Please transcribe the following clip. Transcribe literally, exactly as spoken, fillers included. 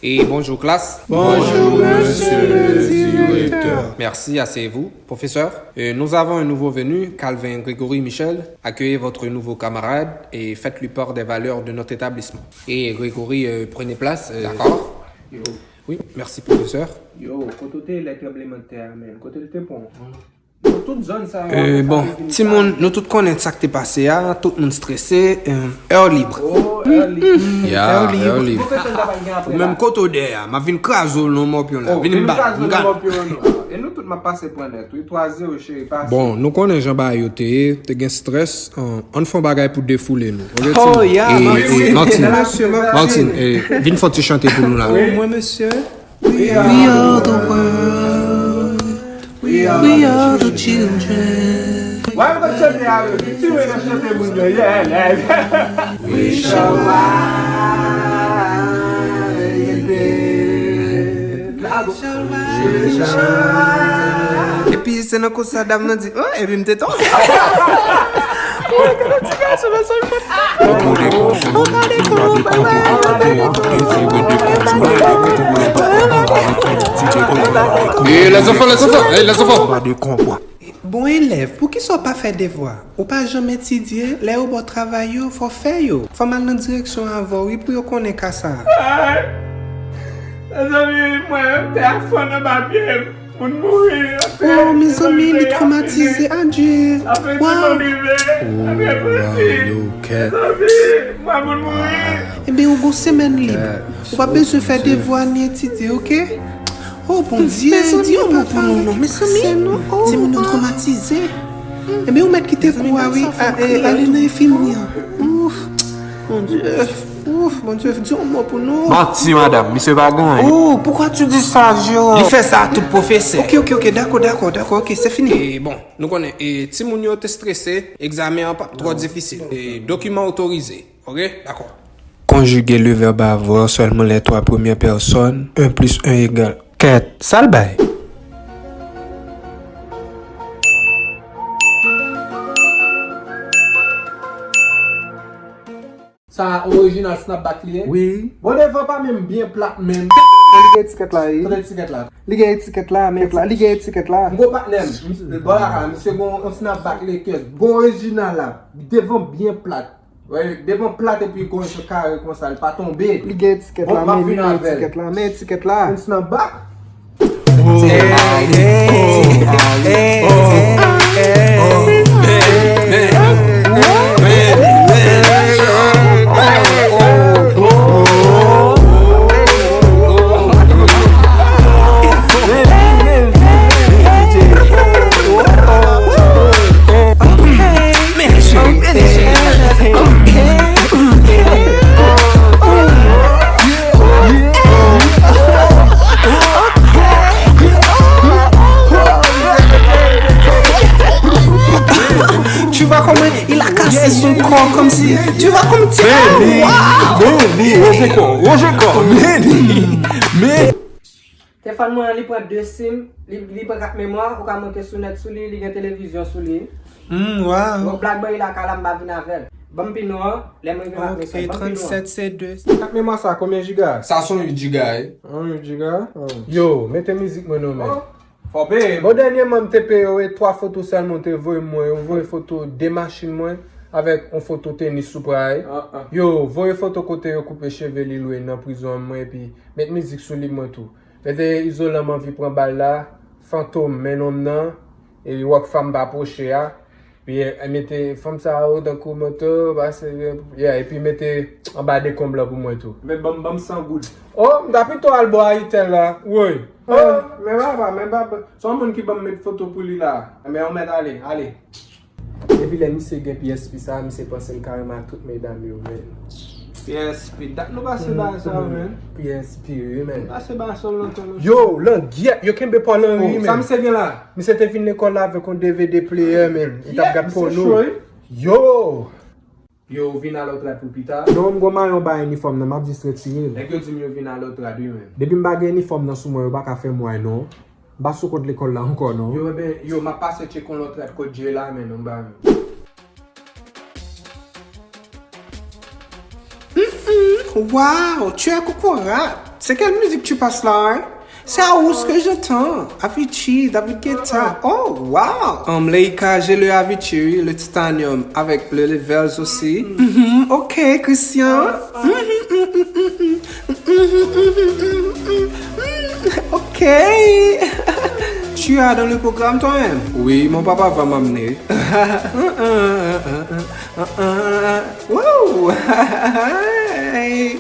Et bonjour classe. Bonjour, monsieur le directeur. Merci, asseyez-vous. Professeur, euh, nous avons un nouveau venu, Calvin Grégory Michel. Accueillez votre nouveau camarade et faites-lui part des valeurs de notre établissement. Et Grégory, euh, prenez place. Euh, D'accord. Oui, merci, professeur. Yo, kote w te ye lè tranblemanntè a, menm? Kote l te pran w? Nan tout zòn sa yo. Euh, bon, timoun, nou tout konnen sa k te pase a, tout moun strese, euh, heure libre. Oh, heure libre. Yeah, heure libre. Pwofesè, n ta pral gen apre Ou menm kote w dèyè a, m ap vin kraze w nan mòpyon la. Vin m bat, m gade. E nou tout m ap pase pran nèt, wi. Twa zewo, cheri, pase. Bon, nou konnen jan bagay yo te ye, te gen strès. An, ann fè yon bagay pou defoule nou. Ok, Oh, timoun? Yeah, E, Martine, e, Martine, mesye, Martine. Martine, e, vin fè yon ti chante pou nou la. Oh, mwen, mesye. We are the world. We are the children. Why you gonna chante a? Ti wè nan chante moun yo. Yeah, yeah. We shall rise. Epi se nan konsa dam nan di, oh, epi m te tonbe. E lèzanfan, lèzanfan, e lèzanfan. Bon elèv, poukisa w pa fè devwa? Ou pa janm etidye, lè yo ba w travay yo, fò w fè yo. Fò m al nan direksyon avè w, wi, pou yo konnen ka sa a. Mezanmi, mwen, tè a fann anba pye m. Moun mouri. Oh, mezanmi, li twomatize, adye. Afè ti moun rive. Afè pati. Mezanmi, mwen, moun mouri. Ebyen, ou gon semèn lib. Ou pa bezwen fè devwa ni etidye, oke? Oh, Bondye, di yon mo pou nou non, mezanmi. Timoun yo twomatize. Ebyen, ou mèt kite kou a, wi. A, e, ale nan enfimri an. Ouf, Bondye. Ouf, Bondye, di yon mo pou nou. Manti, madanm, misye pa gen anyen. Oh, pourquoi tu dis ça, Jérôme? Li fè sa a tout pwofesè. Ok, ok, ok, dakò, dakò, dakò, ok, se fini. E bon, nou konnen, e, timoun yo te strese, egzamen an p ap twò difisil. E, dokiman otorize. Ok, dakò. Konjige le vèb avoir sèlman lè twa premyè pèsòn, un plus un égal. Kèt, sa l bay? Sa orijinal snapback li ye? Wi. Bon, devan pa menm byen plat menm. Li gen etikèt la, wi. Kote etikèt la? Li gen etikèt la, men li gen etikèt la. M gon patnè m, bò lakay, misye gon yon snapback Lakers. Bon orijinal la. Devan byen plat. Wè, devan plat epi gon yon kare konsa, li pa tonbe. Li gen etikèt la, men li gen etikèt la, men etikèt la. Yon snapback? Tu vois comment il a cassé son corps comme si. Tu vois comme tu. Meni, meni, Roger Kò, Roger Kò, meni, meni. Telefòn mwen an, li pran de sim, li, li pran kat memwa, ou ka monte sou nèt sou li, li gen televizyon sou li. Hmm, wow. Yon BlackBerry lakay la, m pa vin avè l. Ban m pi nou an, lè m rive m ap Ok, mesaj. Ban m pi nou an. tranntsèt se de. Kat memwa sa, konbyen jiga? Sa se yon uit jiga, wi. Yon uit jiga? Oh. Yo, mete mizik mwen non, men. Oh. Fò peye. Bon, dènyèman, m te peye, yo, e twa foto sèlman, yo te voye mwen, yo voye foto de machin mwen, avèk yon foto tenis sou pray. Yo, voye foto kote yo koupe cheve Lil Wayne nan prizon an mwen, epi met mizik sou li mwen tou. Mete izolan m anvi pran bal la, fantom men nonm nan, e Rockfam pa pwoche a. Pi, e, mete fanm sa yo tankou moto, pase, yeah, epi mete anba dekonb lan pou mwen tou. Men ban m, ban m san goud. Oh, m ta pito al bò Ayitel la, woy. Oh, men papa, men papa. Se yon moun ki ban m met foto pou li la. Men yon mèt ale, ale. Depi lè misye gen P S P sa, misye panse l ka renmen ak tout medam yo, men. P S P, dat nou pase bagay sa yo, men. P S P, wi, men. Pase bagay sa yo lontan, lontan. Yo, langyèt, yo kenbe Paul Henry, men. Sa misye gen la? Misye te vin lekòl la avèk yon D V D player, men. Li t ap gad pòno. Yo! Yo, vin al otrad pou pita. Non, m gon mayon ba inifòm nan, m ap jis retire l. Nèg yo di m yo vin al otrad, wi, men. Depi m pa gen inifòm nan sou mwen, yo pa ka fè m wè non. M pa sou kont lekòl la ankò, non. Yo, enben, yo, m ap pase tcheke yon lòt rad kot Jay la, men, non, m pa vle. Wow, tu es kokorat. C'est quelle musique tu passes là, hein? C'est Aours que j'entends. Avicii, David Guetta. Oh, wow. Um, Leïka, j'ai le Avicii, oui, le Titanium, avec le Levels aussi. Mhm, ok, Christian. Mhm, mhm, mhm, mhm. Ok. Tu as dans le programme toi-même? Oui, mon papa va m'amener. Wow. Hey.